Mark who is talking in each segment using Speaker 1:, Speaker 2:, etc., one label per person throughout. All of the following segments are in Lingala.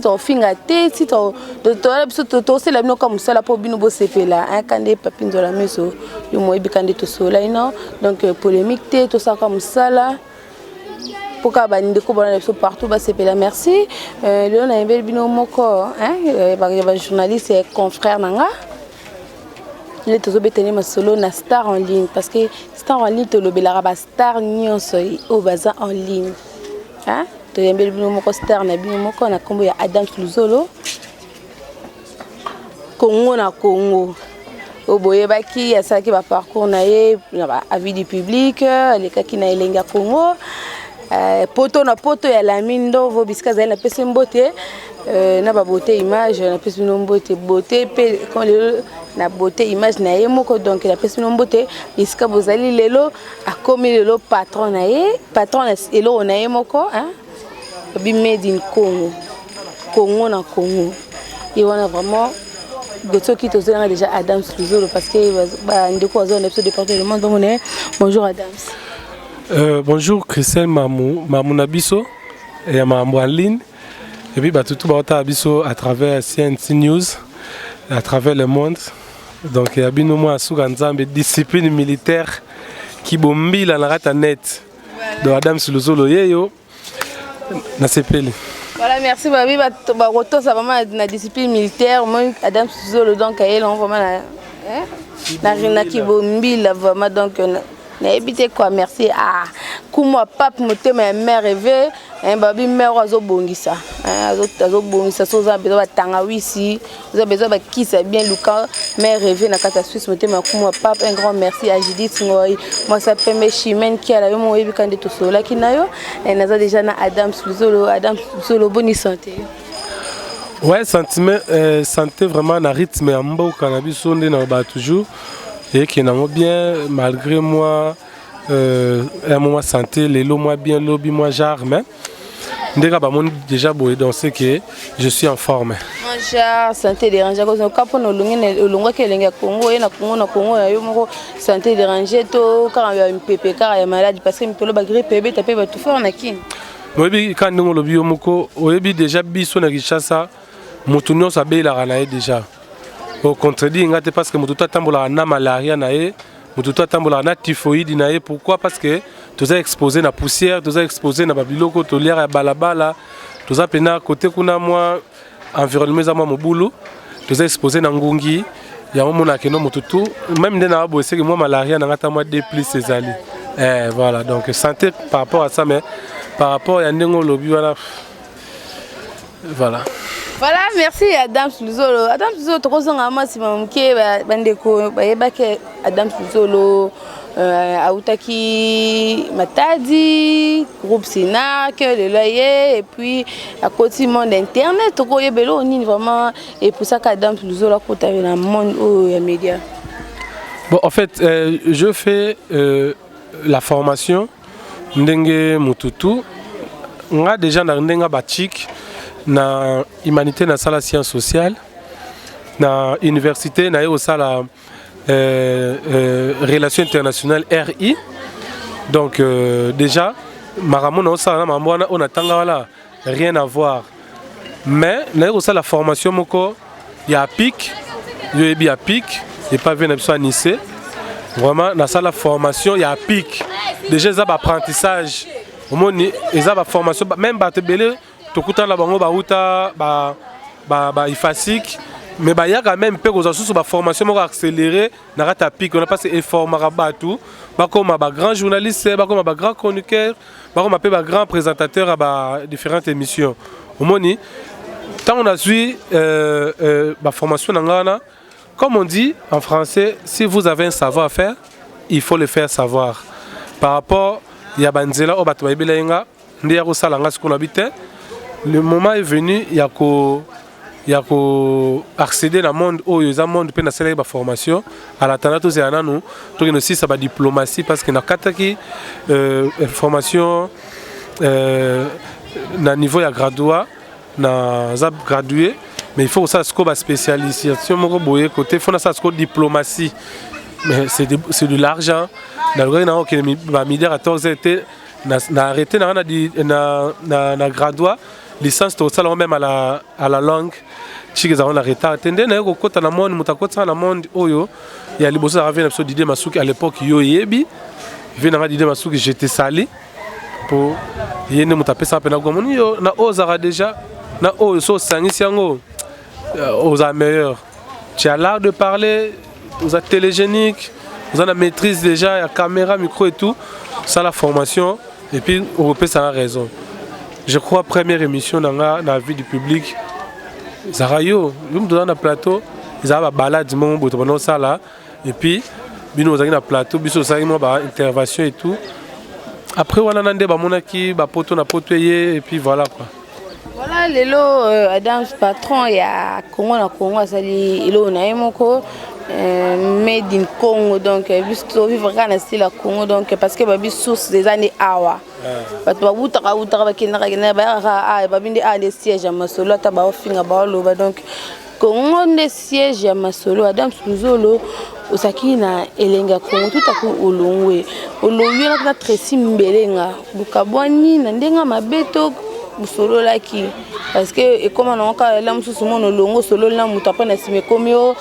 Speaker 1: Tofinga te, ti toyala biso, tosala bino ka mosala mpo bino bosepela. Ka nde Papi Nzola Miso, yo moyebi ka nde tosola ino. Donc polémique te, tosalaka mosala mpo kaka bandeko bona na biso partout basepela. Merci. Lelo nayembeli bino moko ya bajournaliste, confrère na nga. Nde tozobetani masolo na Star en ligne, parce que Star en ligne, tolobelaka bastar nyonso oyo baza en ligne. Toyembeli bino moko star na bino moko na nkombo ya Adams Luzolo, Congo na Congo, oyo boyebaki asalaki baparcours na ye na baavis du public, alekaki na Elenge ya Congo, Poto na Poto ya Lami Ndovo. Bisika azali, napesi mbote na babeauté image, napesi bino mbote beauté mpe lelo na beauté image na ye moko. Donc napesi bino mbote bisika bozali. Lelo akomi lelo patron na ye, patron na eloko na ye moko abi made in Congo, Congo na Congo. Ye wana vraiment soki tozolanga déjà Adams Luzolo, parce que bandeko bazolanda biso de partout le monde omone. Bonjour Adams.
Speaker 2: Bonjour Christelle Mamou, Mamou na biso ya makambo en ligne, et puis bato tu baotala biso à travers CNC News à travers le monde. Donc ya bino mwa suka Nzambe, discipline militaire kibombila na kati ya net. Donc Adams Luzolo yeyo, nasepeli.
Speaker 1: Voilà, merci. Babi bakotosa vraiment na discipline militaire. Moi Adams Luzolo, donc ayelongo vraiment na kibombila vraiment. Donc nayebi te quoi. Merci. Ah, kumwa pape, motema ya mare eve, babi mare oyo azobongisa, azobongisa. So oza besoin batangawisi, oza besoin bakisa bien, luka mare eve na kati ya Suisse, motema ya kumwa pape. Un grand merci à Judith Ngoi, mwasa pembe, Chimene Kiala, yo mo oyebi ka nde tosololaki na yo. Naza déjà na Adams Luzolo. Adams Luzolo, boni santé?
Speaker 2: Ouais, sentiment, santé vraiment na rythme ya mboka na biso nde na toujours ekende yango bien, malgré moi un moment santé lelo moi bien, lobi moi genre, mais ndenge bamoni déjà boye, donc c'est que je suis en forme.
Speaker 1: Genre santé dérange ka mpona olongwaki Elenge ya Congo, ye na Congo na Congo ya yo moko, santé dérange to kaka ya mipepe, kaka ya maladi? Parce que mikolo bagrippe ebeta mpe bato fort na Kini.
Speaker 2: Oyebi kaka ndenge olobi yo moko, oyebi déjà biso na Kinshasa, moto nyonso abelaka na ye déjà. Ocontredire nga te, parce que moto to atambolaka na malaria na ye, moto to atambolaka na typhoïde na ye. Pourquoi? Parce que toza exposé na poussière, toza exposé na babiloko toliaka ya balabala, toza mpena kote kuna mwa environnement eza mwa mobulu, toza exposé na ngungi. Yango monaka eno moto tu même nde na boye seki mwa malaria na nga ta mwa d plus ezali. Voilà, donc santé par rapport à ça, mais par rapport ya ndenge olobi wana, voilà.
Speaker 1: Voilà, merci Adams Luzolo. Adams Luzolo, tokozonga mwa nsima moke. Bandeko bayebaki Adams Luzolo autaki Matadi, groupe Sinac. Lelo ye et puis akoti monde internet. Tokoyebela oyo nini vraiment epusaka Adams Luzolo akota na monde oyo ya média?
Speaker 2: Bon, en fait, je fais la formation ndenge mututu nga déjà na ndenge bachik na humanité, nasala science sociale na université, naye kosala relation internationale, RI. Donc déjà makambo na osala na makambo wana oyo natanga wana, rien à voir. Mais naye kosala formation moko ya APIC, yo oyebi APIC epave na biso ya Nice. Vraiment nasala formation ya APIC déjà, eza baapprentissage. Omoni, eza baformation, même bato ebele tokutana na bango bauta ba IFASIC, mais bayaka même mpe kozwa susu baformation moko accéléré na kati ya APIC wana, parce eformaka bato bakoma bagrand journaliste, bakoma bagrand chroniqueur, bakoma mpe bagrand présentateur ya ba différentes émissions. Omoni, ntango nazwi baformation na ngai wana, comme on dit en français, si vous avez un savoir-faire, il faut le faire savoir. Par rapport ya banzela oyo bato bayebela ye nga nde ya kosala nga sikoyo, nabi te, le moment est venu ya ko accéder na monde oyo eza monde mpe nasalaki baformation. Alatanda tozela nanu tokende osisa badiplomatie, parce que nakataki formation na niveau ya graduat. Naza gradué, mais il faut kosala sikoyo baspécialisation moko boye côté, faut nasala sikoyo diplomatie, mais c'est de l'argent. Nalukaki nango okende bamidi ya 14 te, na arrêté nanga na graduat. Licence tosala yango même à la langue chiki, ezalaka na retard te. Nde naye kokɔta na monde, moto akɔtisaka na monde oyo ya liboso azalaka vieux na biso Didier Masuki. À l'époque, yo oyebi vieux na nga Didier Masuki, je te sali, mpo ye nde moto apesaka mpena gomoni yo na oyo ozalaka déjà na oyo so osangisi yango, ozala meilleur. Tu as l'art de parler, oza télégénique, oza na maîtrise déjà ya caméra, micro et tout. Sala formation et puis okopesanga raison. Je crois première émission na nga na vie du public ezalaka yo, yo moto oza na plateau. Ezalaka babalade moko boye tobanda osala et puis bino ozalaki na plateau, biso osalaki mwa baintervention et tout. Après wana na nde bamonaki bapoto na poto eye et puis voilà quoi.
Speaker 1: Voilà, lelo Adams, patron ya Congo na Congo, asali eloko na ye moko, made in Congo. Donc biso tovivre kaka na style ya Congo, donc parce que babi source eza nde awa. Bato babutaka butaka, bakendaka kendaka, bayakaka awa, babi nde awa nde siège ya masolo. Ata baofinga, baoloba, donc Congo nde siège ya masolo. Adams Luzolo, ozalaki na Elengi ya Congo, tutaku olongwe, olongwi na Tracy Mbelenga, bokabwani na ndenge mabe to bosololaki? Parce que ekóma nango kaka ela mosusu, mona olongo, osololi na moto, apres na nsima ekomi o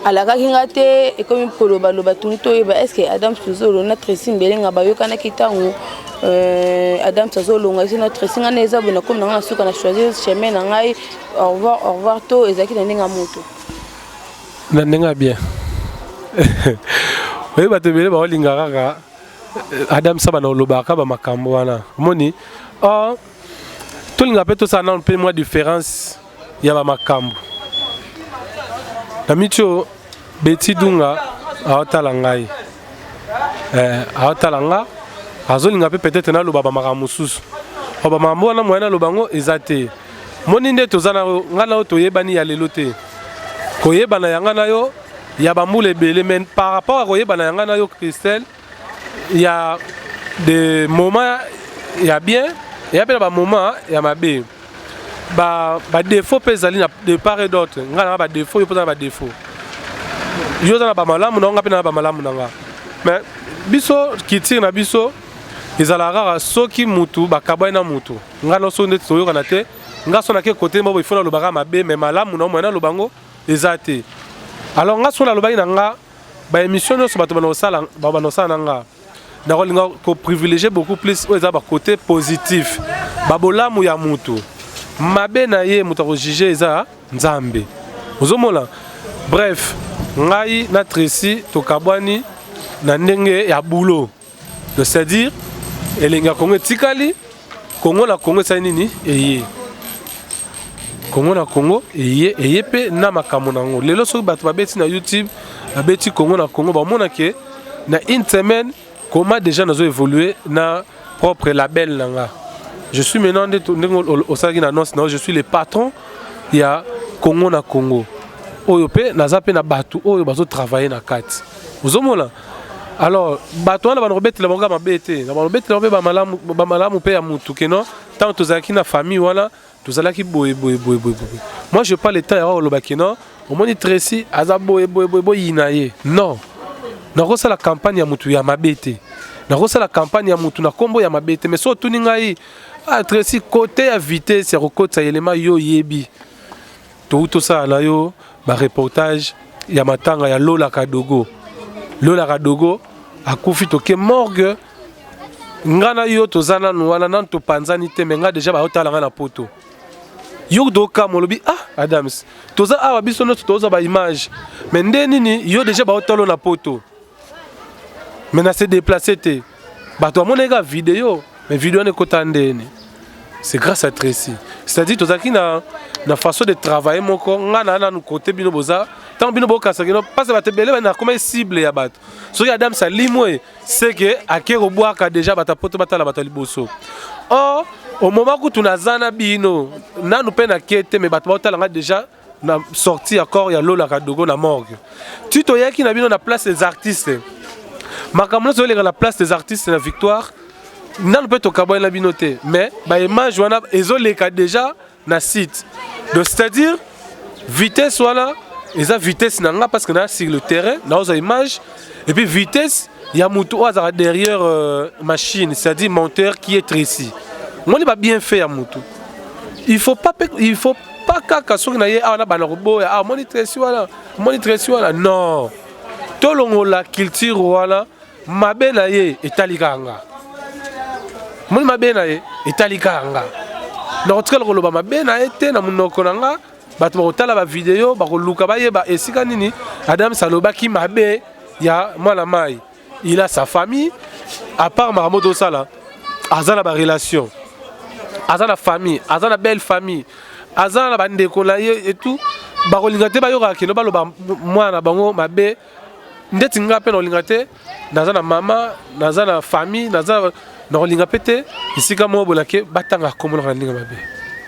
Speaker 1: alakaki nga te, ekomi kolobaloba. Tungi toyeba, est ce que Adams Luzolo na Tracy Mbelenga bayokanaki ntango Adams azolonga esi na Tracy? Ngai na eza boye, nakomi na ngai na suka, na choisir chemin na ngai, au revoir, au revoir, to ezalaki na ndenge ya moto?
Speaker 2: Na ndenge ya bien. Oyebi, bato ebele baolinga kaka Adam Saba na olobaka bamakambo wana. Omoni, or tolinga mpe tosala nano mpe mwa différence ya bamakambo na miti oyo. Beti Dunga aotala ngai, aotala nga, azolinga mpe peut-être naloba bamakambo mosusu. O bamakambo wana, moya naloba yango eza te. Moni nde toza na ngai na yo, toyebani ya lelo te. Koyebana ya ngai na yo ya bambula ebele, mais par rapport à koyebana ya ngai na yo, Christelle, ya de moment ya bien, eya mpe na bamoment ya mabe, badéfaut mpe ezali na de part et d'autre. Ngai nanga badéfaut, yo mpe oza na badéfaut, yo oza na bamalamu na nga, mpe na bamalamu na nga. Mais biso, culture na biso ezalaka kaka soki mutu bakabwani na mutu, ngai na soki ndeti toyokana te, nga so nake kote moko, ifo nalobaka mabe, mais malamu na omoi naloba yango eza te. Alors nga so nalobaki na nga, baémission nyonso bato bana kosala na nga, nakolinga koprivilégie beaucoup plus oyo eza bakote positif, babolamu ya mutu. Mabe na ye, moto akojuge eza Nzambe. Ozomona, bref, ngai na Tracy tokabwani na ndenge ya boulot, c'est-à-dire Elengi ya Kongo etikali Kongo na Kongo. Esali nini? Eye Kongo na Kongo, eye eye mpe na makambo nango. Lelo soki bato babeti na YouTube, babeti Kongo na Kongo, bamona ke na une semaine comment déjà nazo évoluer na propre label na nga. Je suis maintenant, ndenge osalaki na annonce na, je suis le patron ya Kongo na Kongo oyo, mpe naza mpe na bato oyo bazotravaille na kati. Ozomona, alors bato wana bana kobetela bango mabe te, na banakobetela bango mpe bamalamu mpe ya mutu keno. Ntango tozalaki na famille wana, tozalaki boye boye boye boye boye. Moi, je pas le temps ya koloba keno omoni Tracy aza boye boye boye, boyina ye. Non, nakosala campagne ya mutu ya mabe te, nakosala campagne ya mutu na nkombo ya mabe te. Mais so otuni ngai, ah, Tracy, côté ya vitesse ya kokotisa elema, yo oyebi, touti tosala na yo bareportage ya matanga ya Lola Kadogo. Lola Kadogo akufi, toke morgue, nga na yo toza nanu wana, nanu topanzani te, mais nga déjà baotala nga na poto. Yo tokama, olobi: "Ah, Adams, toza awa, biso nyonso tozwa baimage, mais nde nini yo déjà baotala na poto?" Mais na se déplace te, bato bamonaki kaka video, mais video wana ekota ndeni? C'est grâce à Tracy. C'est-à-dire tozalaki na façon de travailler moko. Nga na nanu kote, bino boza, ntango bino bokasaki no mpasi, bato ebele nakoma cible ya bato. Soki Adams alimwe, c'est que ake kobwaka déjà bato apoto, batala bato ya liboso. Or au moment kutu naza na bino nanu mpe nake te, mais bato baotala nga déjà na sortie ya corps ya Lola Kadogo na morgue. Ti toyaki na bino na Place des Artistes, makambo nyonso oyeleka na Place des Artistes na Victoire, nanu mpe tokabwani na bino te, mais baimage wana ezoleka déjà na site. Donc c'est-à-dire vitesse wana eza vitesse na nga, parce que na sur le terrain naozwa image, et puis vitesse ya motu oyo azalaka derrière machine, c'est-à-dire monteur qui est Tracy. Moni babienfait ya motu. Il faut pas kaka soki na ye awa na bana koboya, ah, omoni Tracy wana, omoni Tracy wana. Non, tolongola culture wana. Mabe na ye etali kaka nga, omoni, mabe na ye etali kaka nga. Nakotikala koloba mabe na ye te na monoko na nga. Bato bakotala bavideo, bakoluka bayeba esika nini Adams alobaki mabe ya mwana mai. Il a sa famille. À part makambo tosala, aza na barelation, aza na famille, aza na belle famille, aza na bandeko na ye et tout. Bakolinga te bayokaka kendo baloba mwana na bango mabe. Ndeti nga mpe nakolinga te. Naza na mama, naza na famille, naza nakolinga mpe te esika moko bolake batanga kombo na ndenge mabe.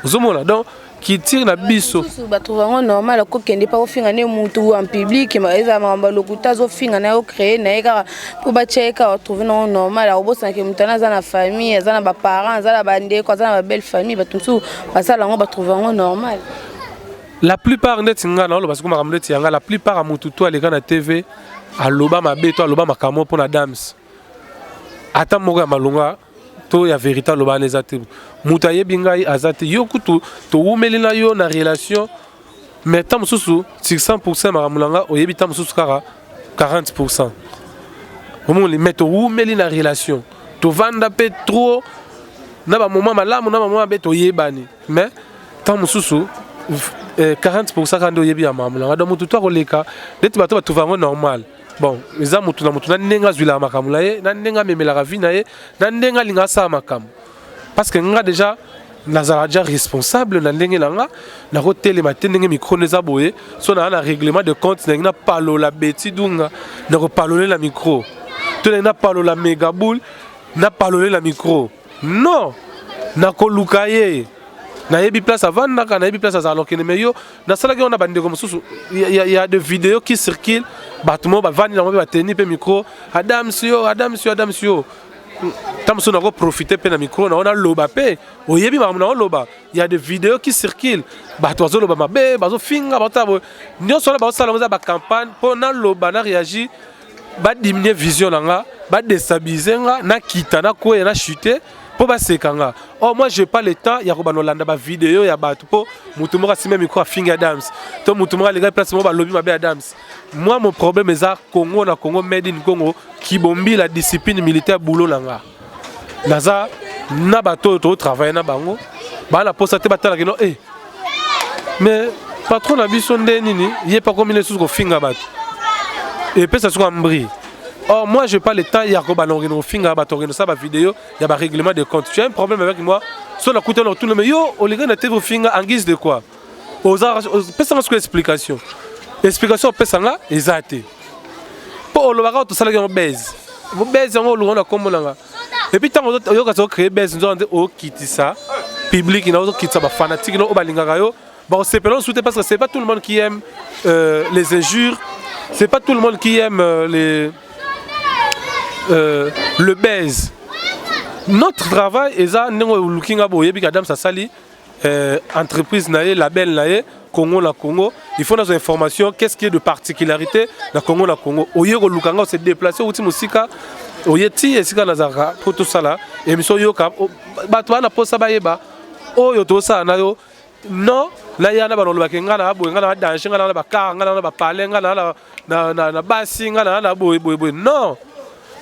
Speaker 2: Ozomona, donc culture na biso.
Speaker 1: Mosusu batrouve yango normal, akokende mpa kofinga nde mutu en public. Eza makambo ya lokuta, azofinga na ye, ocréer na ye kaka mpo batia ye kaka. Batrouve nango normal, akobosanake motu wana aza na famille, aza na baparent, aza na bandeko, aza na babelle famille. Bato mosusu basala yango, batrouve yango normal.
Speaker 2: La plupart, ndeti nga naoloba siko makambo ndeti yanga, la plupart ya motu to aleka na TV, aloba mabe to aloba makambo mpo na Dams, ata moko ya malonga to ya vérité aloba wana eza te. Moto ayebi ngai aza te. Yo kutu towumeli na yo na relation, mais ta mosusu sur 100 makambo na nga oyebi ta mosusu kaka 40. Omoni, mais towumeli na relation, tovanda mpe trop na bamoment malamu, na bamoment mabe, toyebani. Mais ntango mosusu 40 kaka nde oyebi ya makambo na nga. Donc motu to akoleka ndeti bato batrouve yango normal. Bon, eza motu na motu na ndenge azwilaka makambo na ye, na ndenge amemelaka vie na ye, na ndenge alinga asala makambo. Parce que nga déjà nazala déjà responsable na ndenge na nga. Nakotelema te ndenge micro eza boye. So naa na règlement de compte, ndenge napalola Beti Dunga, nakopalole na micro, to ndenge napalola Megaboul, napalole na micro? Non, nakoluka ye, nayebi place avandaka, nayebi place azala okende. Mais yo nasalaki wana, bandeko mosusu, ya de vidéo qui circule, bato moko bavandi nango mpe bateni mpe micro: "Adams yo, Adams yo, Adams yo." Ta mosusu nakoprofite mpe na micro nango, naloba mpe, oyebi makambo naoloba. Ya de vidéo qui circule, bato bazoloba mabe, bazofinga, bazotala boye. Nyonso wana bazosala yango eza bacampagne mpo naloba, na réagir, badiminue vision na nga, badéstabilise nga, nakita, nakweya, na chute mpo baseka nga. Or moi, j'ai pas le temps ya kobanda kolanda bavideo ya bato mpo motu moko asimbi micro afingi Adams, to motu moko alekaki place moko, balobi mabe Adams. Moi, mon problème eza Congo na Congo, made in Congo, kibombila, discipline militaire, boulot na nga. Naza na bato oyo totravaille na bango, baa na posa te batalaki no eh. Mais patron na biso nde nini, ye pa komi lisusu kofinga bato, epesa soko ambri. Or moi, j'ai pas le temps ya kobanda kokende kofinga bato, kokende osala bavideo ya barèglement de compte. Tu as un problème avec moi, so nakutana otuna, mais yo olingai na te kofinga en guise de quoi? Opesanga siko explication. Explication opesanga eza te, mpo olobaka oyo tosalaki yango base, base yango oluka na nkombo na nga. Et puis ntango oyoka so ocréer base, nzoka nde okitisa public na, ozokitisa bafanatike na oyo balingaka yo, bakosepela osu te, parce que c'est pas tout le monde qui aime les injures, c'est pas tout le monde qui aime le buzz. Notre travail eza ndenge oluki nga boye. Oyebi ke Adams asali entreprise na ye, label na ye, Congo na Congo. Il faut nazwa information, qu'est-ce qui est de particularité na Congo na Congo. Oye koluka nga, ose déplace, outi mosika, oye ti esika nazalaka mpo tosala émission. Oyoka bato baa na mposa bayeba oyo tosala na yo. Non, naya na balolobaki nga na boye, nga na danger, nga na bakar, nga na bapalais, nga na basi, nga na boye boye boye. Non,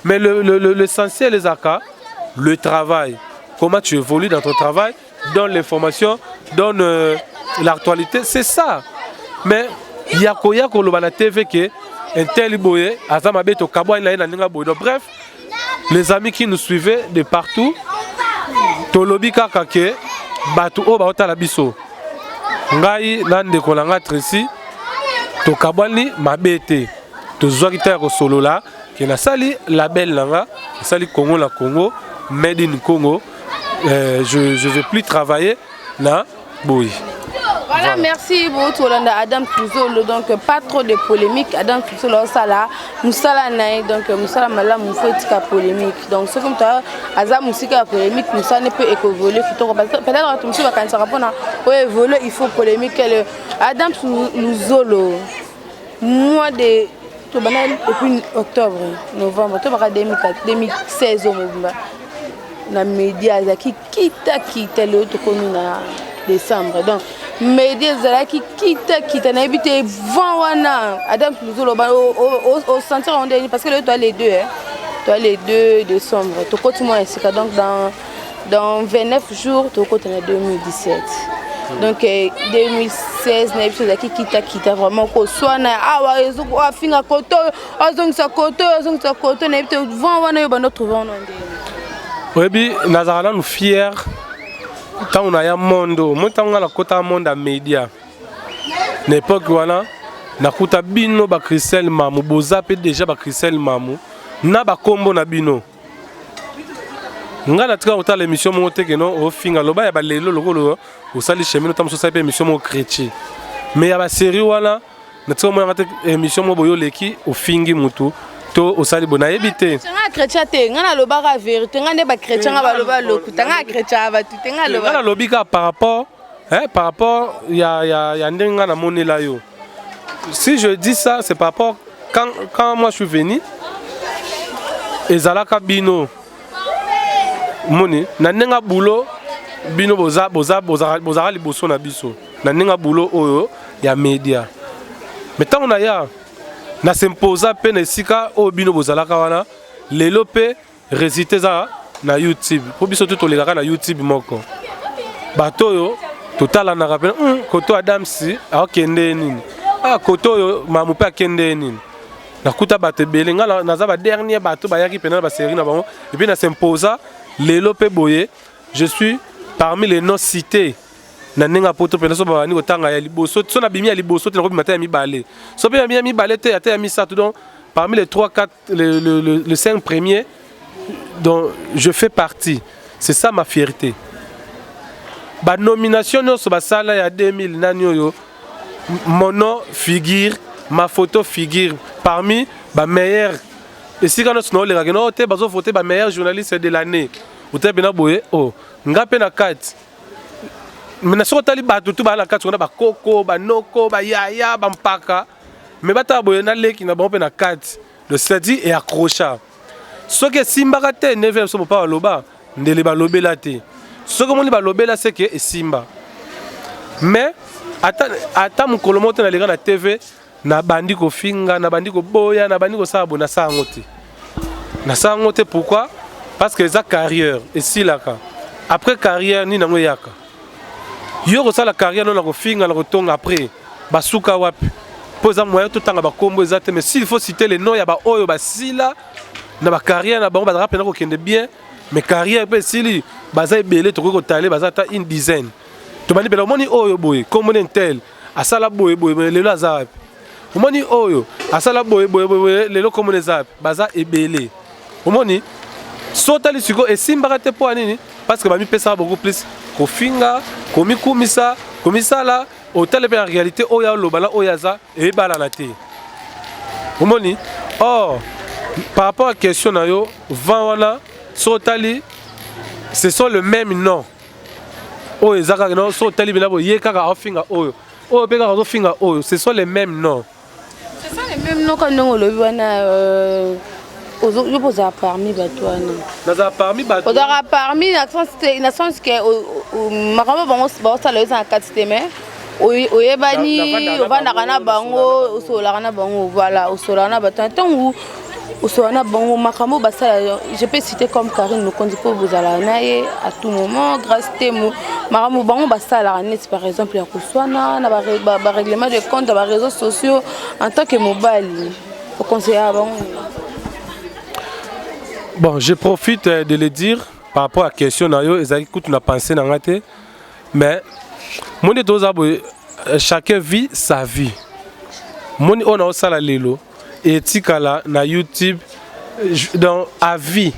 Speaker 2: mais l'essentiel ezalaka le travail, comment tu évolues dans ton travail, donne l'information, donne l'actualité, c'est ça. Mais ya koya koloba na TV ke un tel boye aza mabe, tokabwani na ye na ndenge boye. Donc bref, les amis qui nous suivaient de partout, tolobi kaka ke bato oyo baotala biso, ngai na ndeko na nga Tracy tokabwani mabe te. Tozwaki ta ya kosolola ke nasali label na nga, nasali Congo na Congo, made in Congo. Je vais plus travailler na boye.
Speaker 1: Voilà, merci beaucoup Tolanda Adam Tuzolo. Donc pas trop de polémique. Adam Tuzolo sala musala na ye, donc musala malamu, faut tika polémique. Donc ce comme toi aza musika ya polémique, musala ne peut évoluer kitoko. Peut-être que musu bakanisaka mpona oyo évoluer, il faut polémique. Le Adam Luzolo, mois de tobanda depuis octobre, novembre, tobaka 2016 oyo mobimba na média azalaki kitakita. Lelo tokomi na Décembre, donc média ezalaki kitakita. Nayebi te, vent wana, Adam tozoloba, osentir yango ndeni? Parce que lelo toa les deux, hein? Toa les 2 décembre, tokoti mwana esika. Donc dans 29 jours tokota na 2017. Donc 2016, nayebi so ezalaki kitakita vraiment, koswana awa, afinga koto oyo, azongisa koto oyo, azongisa koto. Nayebi te, vent wana oyo bando trouve wana ndeni?
Speaker 2: Oyebi, nazalaka nanu fier ntango naya mondo mo, ntango nga nakota monde ya média. Na époque wana nakuta bino bacristel Mamu, boza mpe déjà bacristel Mamu na bakombo na bino. Ngai natika kotala émission moko te keno ofinga, loba ya balelo lokolo osali chemin ota mosusu, osali mpe émission moko chrétien, mais ya basérie wana natika omonaka te émission moko boye oleki ofingi mutu to osali boye, nayebi te.
Speaker 1: Nga chrétien te, nga nalobaka vérité. Nga nde bachrétien, nga baloba lokuta? Nga chrétien ya bato te, nga
Speaker 2: nga nalobi kaka par rapport, hein, par rapport ya ndenge nga namonela yo. Si je dis ça, c'est par rapport quand moi je suis venu, ezalaka bino moni na ndenge ya bulo, bino bozalaka liboso na biso na ndenge ya bulo oyo ya média. Mais ntango naya, nasimposa mpe na esika oyo bino bozalaka wana. Lelo mpe résultat eza na YouTube, mpo biso tu tolekaka na YouTube moko. Bato oyo totalanaka mpe koto Adamsi akende nini, ah, koto oyo Mamu mpe akende nini. Nakuta bato ebele, nga naza badernier. Bato bayaki mpena na basérie na bango et puis nasimposa. Lelo mpe boye, je suis parmi les noms cités na ndenge ya poto mpena. So babandi kotanga ya liboso, so nabimi ya liboso te, nakobima te ya mibale, so mpe ya mibale te, ata ya misato. Donc parmi les 3, 4, le 5 premiers dont je fais partie, c'est ça ma fierté. Banomination nyonso basala ya 2000 nani oyo, mon nom figure, ma photo figure parmi bameilleur. Esika nyonso naolekaki no te, bazovote bameilleur journaliste de l'année, otali mpena boye o nga mpe na kati. Me na soki otali bato tu baa na kati wana, bakoko, banoko, bayaya, bampaka, me batala boye, naleki na bango mpe na kati. Donc c'est-à-dire eaccrocha. Soki esimbaka te, neve biso mopa baloba ndele balobela te. Soki omoni balobela, seke esimba. Mais ata mokolo moko te naleka na TV, nabandi kofinga, nabandi koboya, nabandi kosala boye, nasala yango te, nasala yango te. Pourquoi? Parce que eza carrière, esilaka. Après carrière, nini yango eyaka? Yo kosala carrière no na kofinga, na kotonga, après basuka wapi? Mpo eza moyen totanga bakombo eza te, mais s'il faut citer les noms ya baoyo basila na bacarrière na bango, bazalaka mpena kokende bien, mais carrière mpe esili, baza ebele. Tokoki kotale, baza ata une dizaine. Tobandi mpena, omoni oyo boye, kombo ne tel, asala boye boye, lelo aza wapi? Omoni oyo asala boye boye boye, lelo kombo ne eza wapi? Baza ebele. Omoni, so otali sikoyo, esimbaka te. Mpo ya nini? Parce que bamipesaka beaucoup plus kofinga, komikumisa, komisala. Otali mpe na réalité, oyo aloba na oyo aza eyebalana te. Omoni, or par rapport à question na yo, vent wana, so otali, ce sont le même nom oyo eza kaka no. So otali bena boye, ye kaka aofinga oyo, oyo mpe kaka azofinga oyo, ce sont les mêmes noms.
Speaker 1: Ce sont les mêmes noms. Ka ndenge olobi wana, yo mpo ozala parmi bato wana?
Speaker 2: Nazala parmi bato.
Speaker 1: Ozalaka parmi na sens ke makambo bango baosala, eza na kati te, mais oyebani, ovandaka na bango, osololaka na bango. Voilà, osololaka na bato. Ntango osolola na bango, makambo basala, je peux citer comme Karine Mokonzi, mpo bozalaka na ye à tout moment, Grâce Temo, makambo bango basalaka neti par exemple ya koswana na barèglement de compte ya baréseaux sociaux, en tant que mobali, oconseillaka bango?
Speaker 2: Bon, je profite de le dire par rapport à question na yo. Ezalaki kutu na pensée na nga te, mais moni toza boye, chacun vit sa vie. Moni oyo naosala lelo etikala na YouTube, donc à vie.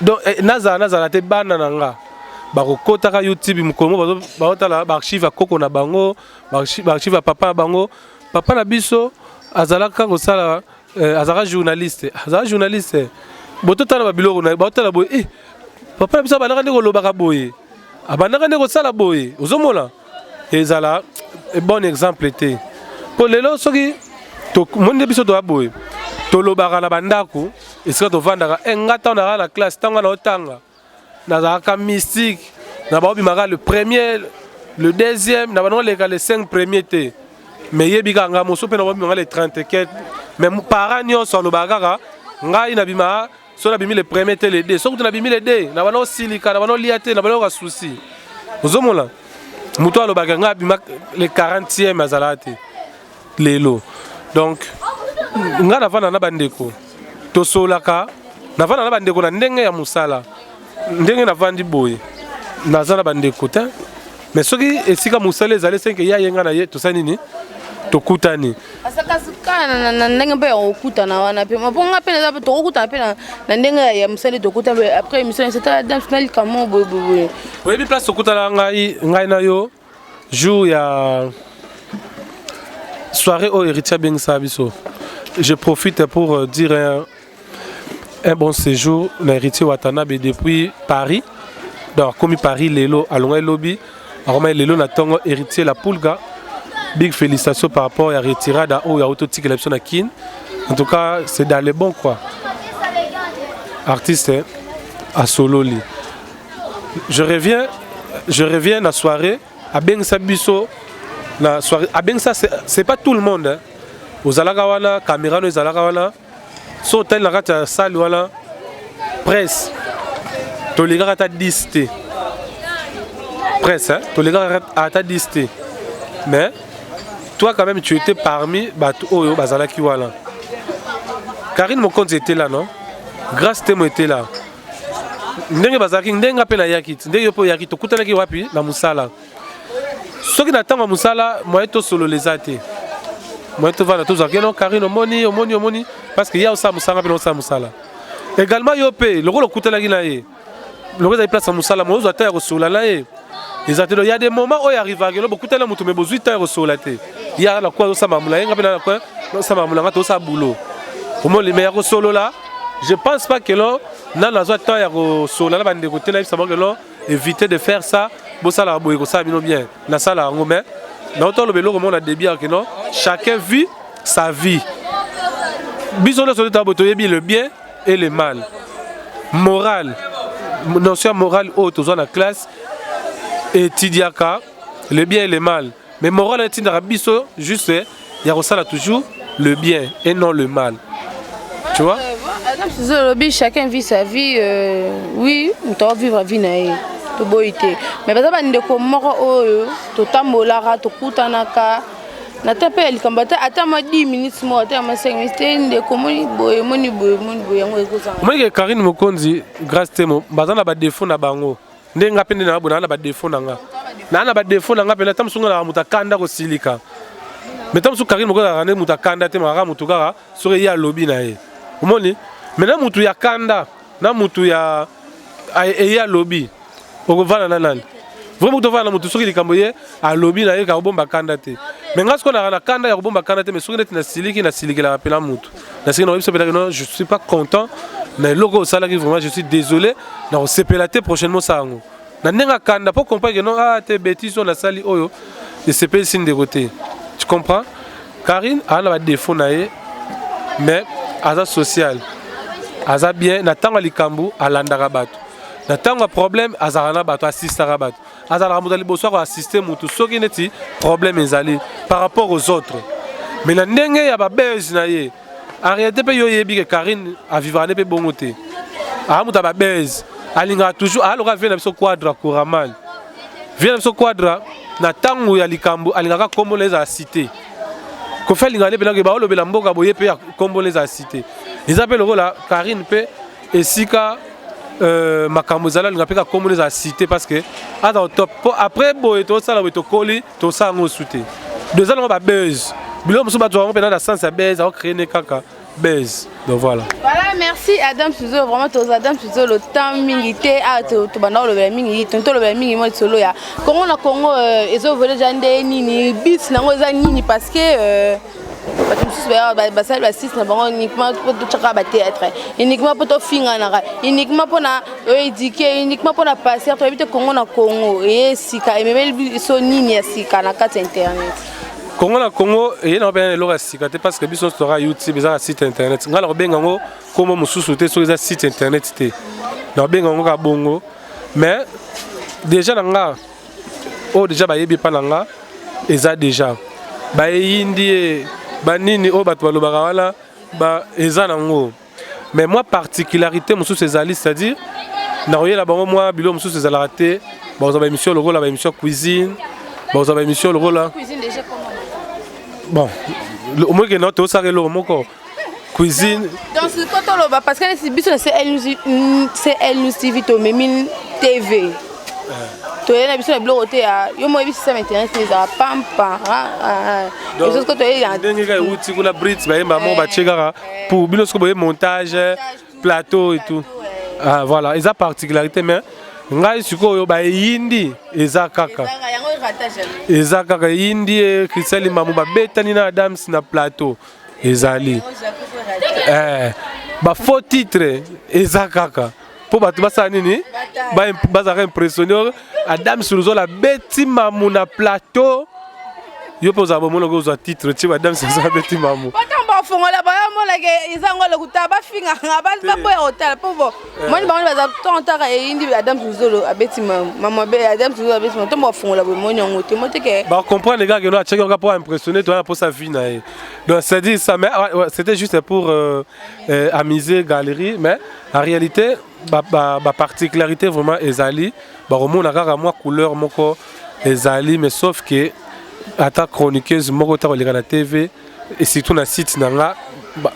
Speaker 2: Donc nazala te, bana na nga bakokotaka YouTube mokolo moko, baotala baarchive ya koko na bango, baarchive ya papa na bango. Papa na biso azalaka kosala, azalaka journaliste, azalaka journaliste. Bototala babiloko na baotala boye, papa na biso abandaka nde kolobaka boye, abandaka nde kosala boye. Ozomona, ezala bon exemple te. Mpo lelo soki moni nde biso toya boye, tolobaka na bandako esika tovandaka, nga ntango nazala na classe, ntango nga naotanga, nazalaka mystique. Na baobimaka le premier, le deuxième, na bango leka les 5 premiers te. Mais yebi kaka nga mosusu mpe na babimaka le 30 quelque, mais parent nyonso alobaka kaka ngai nabimaka. So nabimi le premier te, le deux, soki kutu nabimi le deux, na bana osilika, na bana olia te, na bana oyoka souci. Ozomona moto alobaka ngai abima le 40e, azalaka te lelo. Donc ngai navanda na bandeko, tosolaka, navanda na bandeko na ndenge ya mosala. Ndenge navandi boye, naza na bandeko te, mais soki esika mosala ezali, senke ya ye, ngai na ye tosali nini? Tokutani.
Speaker 1: Kaka na ndenge mpe ya kokutana wana mpe, mpo nga mpe naza, tokokutana mpe na ndenge ya mosali. Tokuta mpe après émission, c'était dans na likambo boye boye.
Speaker 2: Oyebi place tokutana, ngai na yo, jour ya soirée oyo Héritier abengisaka biso. Je profite pour dire un bon séjour na Héritier Watanabe depuis Paris. Donc akomi Paris lelo, alonga elobi, akoma lelo na ntongo. Héritier La Pulga, big félicitations par rapport ya retirada oyo auti otikela biso na Kine. En tout cas, c'est dans le bon quoi, artiste asololi. Je reviens na soirée abengisa biso. Na soirée abengisa, c'est pas tout le monde, hein. Ozalaka wana, caméra no ezalaka wana. So otali na kati ya salle wana, presse tolekaka ata 10 te. Presse, hein? Tolekaka ata 10 te, mais toi quand même tu étais parmi bato oyo bazalaki wana. Karine Mokonzi était là, non? Grâce Temo était là. Ndenge bazalaki, ndenge mpe nayaki ti, ndenge yo mpe oyaki, tokutanaki wapi? Na mosala. Soki na ntango ya mosala, moye tosolola eza te, moye tovanda, tozwaki no Karine, omoni, omoni, omoni, parce que ye osala mosala, mpe naosala mosala également. Yo mpe lokola okutanaki na ye, lokola ezali place ya mosala, moye ozwa ta ya kosolola na ye eza te. Ya des moments oyo arrivaki lo bokutani na motu, me bozwi ta ya kosolola te. Ye aza na kwa, azosala mamula ye, nga mpe na kwa, nosala mamula nga, tozosala boulot. Omoni, me ya kosolola, je pense pas que lo nano azwa temps ya kosolola na bandeko te. Nayebisa bango que non, éviter de faire ça, bosalaka boye, kosala bino bien, nasala yango. Mais nauta oloba eloko moko na début ya que non, chacun vit sa vie. Biso nyonso nde boye toyebi le bien et le mal. Morale, notion ya morale oyo tozwa na classe, etidiaka le bien et le mal, mais morale etindaka biso juste ya kosala toujours le bien et non le mal, tu vois.
Speaker 1: Olobi chacun vit sa vie, oui, moto aovivre vie na ye, toboyi te. Mais baza bandeko moko oyo totambolaka, tokutanaka na te mpe ya likambo, ata mwa 10 minutes moko, ata mwa 5 minutes te. Ndeko, moni boye, moni boye, moni boye, yango ekozanga.
Speaker 2: Omonike Karine Mokonzi, Grâce Temo, baza na badéfauts na bango. Nde nga mpe nde na boye, naa na badéfauts na nga, naa na badéfauts na nga mpe. Ata mosu nga naka moto akanda kosilika, mais ta mosu Karine Mokonzi azalaka nde moto akanda te, makaka motu kaka soki ye alobi na ye. Omoni, mais na motu ya kanda na motu ya eye alobi, okovanda na nani? Vraiment, tovanda na motu soki likambo ye alobi na ye kaka, kobomba kanda te. Mais nga sikoyo naka na kanda ya kobomba kanda te, mais soki neti nasiliki, nasilikelaka mpena motu. Nasiki na biso mpena, non, je suis pas content na eloko oyo osalaki, vraiment je suis désolé, na kosepela te prochainement osala yango na ndenge akanda, mpo comprendre que non, ah te, bêtise oyo nasali oyo esepelisi ndeko te. Tu comprends? Karine aza na badéfauts na ye, mais aza social, aza bien. Na ntango ya likambo alandaka bato, na ntango ya problème azalaka na bato, asistaka bato, azalaka moto ya liboso akoassiste motu soki neti problème ezali par rapport aux autres. Mais na ndenge ya babese na ye, en réalité mpe yo oyebi ke Karine avivaka nde mpe bongo te. Aa moto ya babese, alingaka toujours aloka vie na biso Quadra Koraman, vie na biso Quadra. Na ntango ya likambo alingaka nkombo na ezala cité. Kofi alingaka nde mpenza baolobela mboka boye mpe nkombo na ezala cité. Eza mpe lokola Karine mpe esika makambo ezali, alinga mpe ka nkombo na ezala cité, parce que aza au top. Mpo après boye tosala boye, tokoli, tosala yango osu te. Do eza nango babese, biloko mosusu bato yango mpena na sens ya buzz, aocréer ne kaka buzz. Donc voilà.
Speaker 1: Voilà, merci Adam Suzo. Vraiment toza Adam Suzo le temps mingi te. Ah, tobanda kolobela mingi, tolobela mingi mwa lisolo ya Kongo na Kongo. Ezovole ja nde nini bis nango eza nini? Parce que bato mosusu basali basise na bango uniquement mpo totyaka bathéâtre, uniquement mpo tofinganaka, uniquement mpona oéduquer, uniquement mpona passer. Toyebi te Kongo na Kongo eye sika, ememeli biso nini ya sika na kati ya internet?
Speaker 2: Kongo na Kongo eye na mpena eloko ya sika te, parce que biso nyonso toka YouTube, eza na site internet. Ngai na kobenga yango nkombo mosusu te soki eza site internet te, na kobenga yango kaka bongo. Mais Déjà na nga oyo déjà bayebi epa na nga, eza déjà bayeyindi ye banini oyo bato balobaka wana ba eza nango. Mais moi, particularité mosusu ezali, c'est-à-dire nakoyela bango mwa biloko mosusu ezalaka te. Bakozwa baémission lokola baémission cuisine, bakozwa baémission lokola
Speaker 1: Cuisine déjà comment?
Speaker 2: Bon, omoki na tosala eloko moko cuisine.
Speaker 1: Donc sikoyo toloba, parce que neti biso na CL News TV, tomemi TV, toye na biso na biloko te ya yo mo, yebi système internet ezala pampa. Sikoyo toye
Speaker 2: ndenge kaka euti kuna brit, bayemba moko batie kaka pour bino. Sikoyo boye montage, plateau et tout. Ah, voilà, eza particularité. Mais ngai sikoyo bayindi eza kaka, eza kaka eyindi ye Christian Limamu babetani na Adams na plateau, ezali bafaux titre, eza kaka mpo bato basala nini, bazalaka impressionné. Adams Luzola abeti mamu na plateau, yo mpe ozala bomona ozwa titre tie Adams Luzola abeti mamu.
Speaker 1: Ntango bafongola, bayomonake eza ngo lokuta, bafingaka, baboya kotala mpo bo moni bango baza ntongo taka eyindi Adams Luzolo abeti mama, Adams Luzolo abeti mama. Ntongo bafongola boye, moni yango te, mo teke.
Speaker 2: Bacomprendre kaka no atiaki yango mpo impressionner toya mposa vie na ye. Donc c'est dire ça, mais ouais, c'était juste pour amuser galerie. Mais en réalité, ba particularité vraiment ezali, bakomona kaka mwa couleur moko ezali. Mais sauf que ata chroniqueuse moko ta koleka na TV et surtout na site na nga,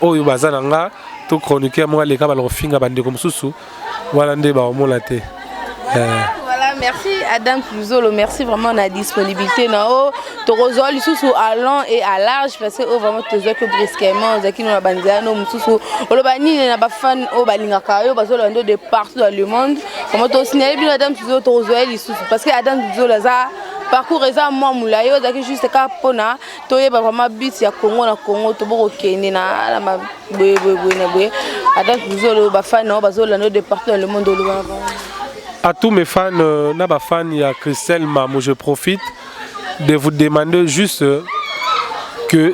Speaker 2: oyo baza na nga to chroniqueur moko aleka, bala kofinga bandeko mosusu wana nde bakomona te.
Speaker 1: Voilà, merci Adam Luzolo, merci vraiment na disponibilité na o tokozwa lisusu à long et à large, parce que o vraiment tozwaki brusquement, ozalaki no na banzela no mosusu. Oloba nini na bafan oyo balingaka yo, bazolanda de partout dans le monde? Vraiment tosignale bino Adam Luzolo, tokozwa ye lisusu, parce que Adam Luzolo aza parcours eza mwa molai. Oyo ezalaki juste kaka mpona toyeba vraiment but ya Congo na Congo, tobokokende na boye boye boye na boye. Adam Luzolo, bafan na oyo bazolanda de partout dans le monde, oloba na bango?
Speaker 2: À tous mes fans, na ba fan ya Christelle Mamou, je profite de vous demander juste que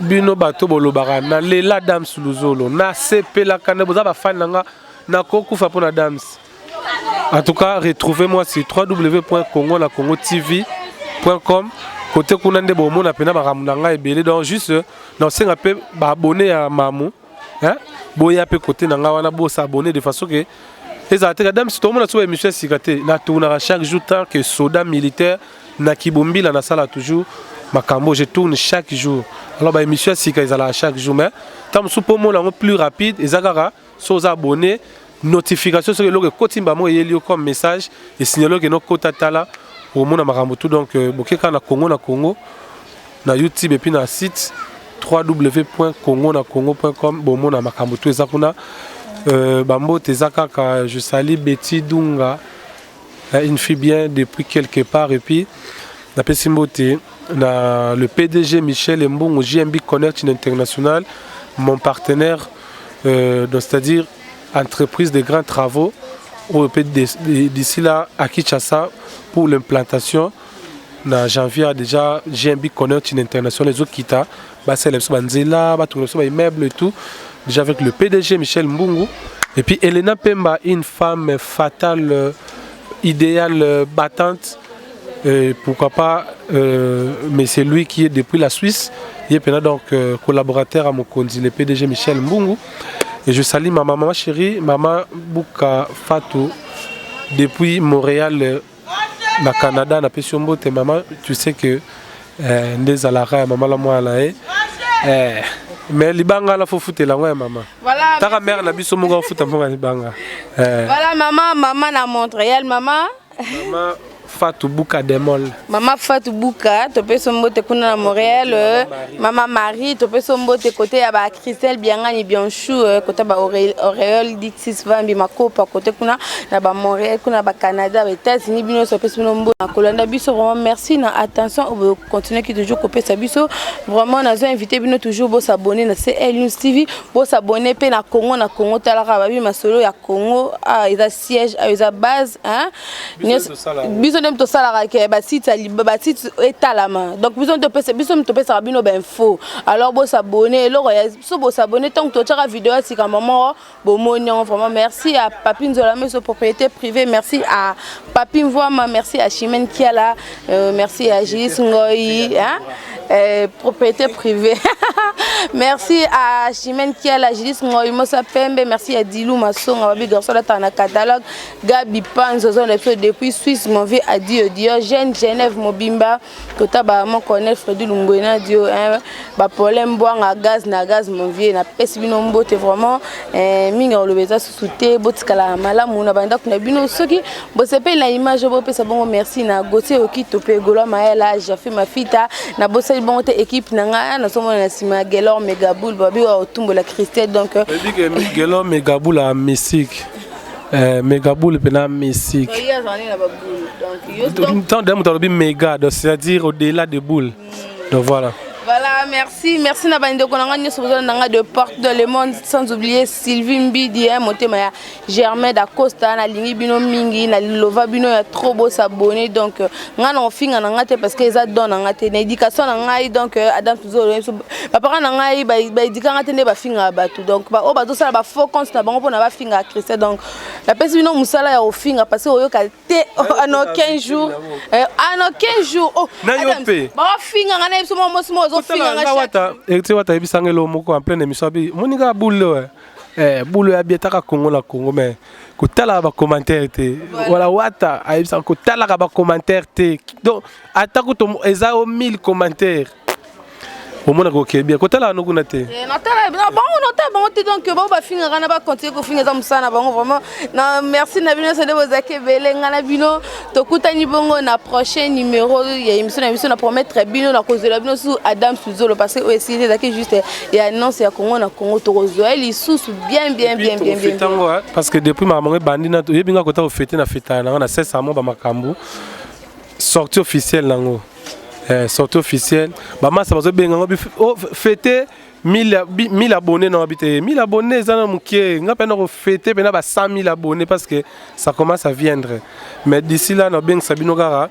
Speaker 2: bino bato bolobaka na lela Dams Luzolo, nasepelaka nde boza bafan na nga, nakokufa mpo na Dams. En tout cas, retrouvez-moi sur www.congo na congo tv.com. Côté kuna nde bomona mpena makambo na ngai ebele. Donc juste naosenga mpe baabonné ya Mamu, hein? Boya mpe côté na ngai wana, bosabonner de façon que ezala te Adams tomona so baémission ya sika te. Natournaka chaque jour tant que soldat militaire na Kibombila, nasala toujours makambo, je tourne chaque jour. Alors baémission ya sika ezalaka chaque jour, mais ntango mosusu mpo omona yango plus rapide, eza kaka so oza abonné, notification soki eloko ekoti mbamo, eyeli yo comme message, esignale okende okota tala, omona makambo tout. Donc boke kaka na Congo na Congo na YouTube et puis na site www.congonacongo.com, bomona makambo tout eza kuna. Bambote eza kaka, je salue Betty Dunga, une fille bien depuis quelque part, et puis napesi mbote na le PDG Michel Mbungu, JMB Connect International, mon partenaire, donc c'est-à-dire entreprise de grands travaux oyo mpe d'ici là à Kinshasa pour l'implantation na janvier déjà. JMB Connect International ezokita, basala biso banzela, batonga biso baimmeuble et tout, déjà avec le PDG Michel Mbungu. Et puis Elena Pemba, une femme fatale, idéale, battante, et pourquoi pas, mais c'est lui qui est depuis la Suisse, il est donc collaborateur à Mokonzi, le PDG Michel Mbungu. Et je salue ma maman chérie, maman Buka Fatou, depuis Montréal, na Canada. Napesi yo mbote mama, tu sais que nde ezalaka ya mama la mwana na ye, mais libanga la fofutela yango ya mama.
Speaker 1: Voilà.
Speaker 2: Taka mare na biso moko afuta moko ya libanga.
Speaker 1: Voilà, maman, maman na Montréal, maman.
Speaker 2: Mama Fatou Buka Demol.
Speaker 1: Mama Fatou Buka, topesi mbote kuna na Montréal. Mama Marie, topesi mbote côté ya ba Christelle Biangani Bianchou, côté ba Auréole Dixis Vambi Makopa, côté kuna na ba Montréal, kuna ba Canada, ba États-Unis, bino topesi bino mbote na kolanda biso. Vraiment merci na attention, continuer qui toujours kopesa biso. Vraiment nazo invité bino toujours bo s'abonner na CL News TV, bo s'abonner pe na Congo na Congo. Talaka babi masolo ya Congo, ah eza siège, ah eza base, hein.
Speaker 2: Biso tosala.
Speaker 1: Biso. Biso nde tosalaka ke basite, basite etalama. Donc biso nde biso topesaka bino bainfo. Alors bos'abonner, eloko ya so bos'abonner, ntango totiaka video ya sika moko, bomoni yango. Vraiment, merci à Papi Nzola Meso, propriété privée. Merci à Papi Mvoama, merci à Chimène Kiala, merci à Gilles Ngoyi, hein? Propriété privée. Merci à Chimène Kiala, Gilles Ngoyi, Mosa Pembe, merci à Dilou Masonga, Babi Garçon na catalogue, Gabi Panzo depuis Suisse, mon vie à Dio Diogène, Genève Mobimba, Tota ba mon colonel Freddy Lungwena Dio, hein, ba problème boanga gaz na gaz, mon vieux na pesi bino mbote vraiment, mingi oloba eza susu te. Botikala malamu na bandako na bino. Soki bosepeli na image, bopesa bongo merci na Gautier Okito mpe Golwa Mayela Jafi Mafita. Na bosali bongo te, équipe na ngai nazomona na nsima ya Gelor Megaboul, babi wa otumbola Christel, donc
Speaker 2: Gelor Megaboul ya mystique, Megaboul mpena mystique. Tant d'un moto alobi méga, donc c'est-à-dire au-delà de boule, donc voilà.
Speaker 1: Voilà, merci. Merci na bandeko na nga nyonso bozala na nga de partout dans le monde, sans oublier Sylvie Mbidi, hein, motema ya Germain da Costa. Nalingi bino mingi, na lova bino ya trop. Bos'abonner. Donc nga na ofinga na nga te parce que eza don na nga te na éducation na ngai. Donc Adam toujours, bapapa na ngai baéduquer nga te nde bafingaka bato. Donc oyo bazosala bafaux compte na bango mpona bafingaka Christian, donc napesi bino mosala ya kofinga parce que oyoka te en aucun jour, en aucun jour, oh.
Speaker 2: Na yo mpe.
Speaker 1: Baofinga nga na biso moko mosi moko ozofinga nga.
Speaker 2: Wata, Héritier Wata ayebisanga eloko moko en pleine émission, abi moninga bule, bule abi etaka Congo na Congo, mais kotalaka bacommentaire te. Wala Wata ayebisaka kotalaka bacommentaire te. Donc ata kutu eza o 1000 commentaire, omonaka oke bien, kotalaka no kuna te.
Speaker 1: Natala bango, natala bango te. Donc bango bafingaka na bacontinue kofinga, eza mosala na bango vraiment. Na merci na bino nyonso nde bozalaki ebele. Ngai na bino tokutani bongo na prochain numéro ya émission na biso. Na promettre bino na kozwela bino su Adam Suzolo, parce que oyo esili ezalaki juste ya annonce ya Congo na Congo. Tokozwa ye lisusu bien bien bien bien bien.
Speaker 2: Ntango, parce que depuis makambo ebandi, na oyebi nga kota kofêter na fêtaka nango na sesa mo bamakambo sortie officielle nango, sortie officielle, bamasa bazobenga ngo fêter 1000 abonnés. Na te 1000 abonnés eza na mokie, nga mpena kofêter mpena ba 100 000 abonnés parce que ça commence à viendre. Mais d'ici là, nabengisa bino kaka.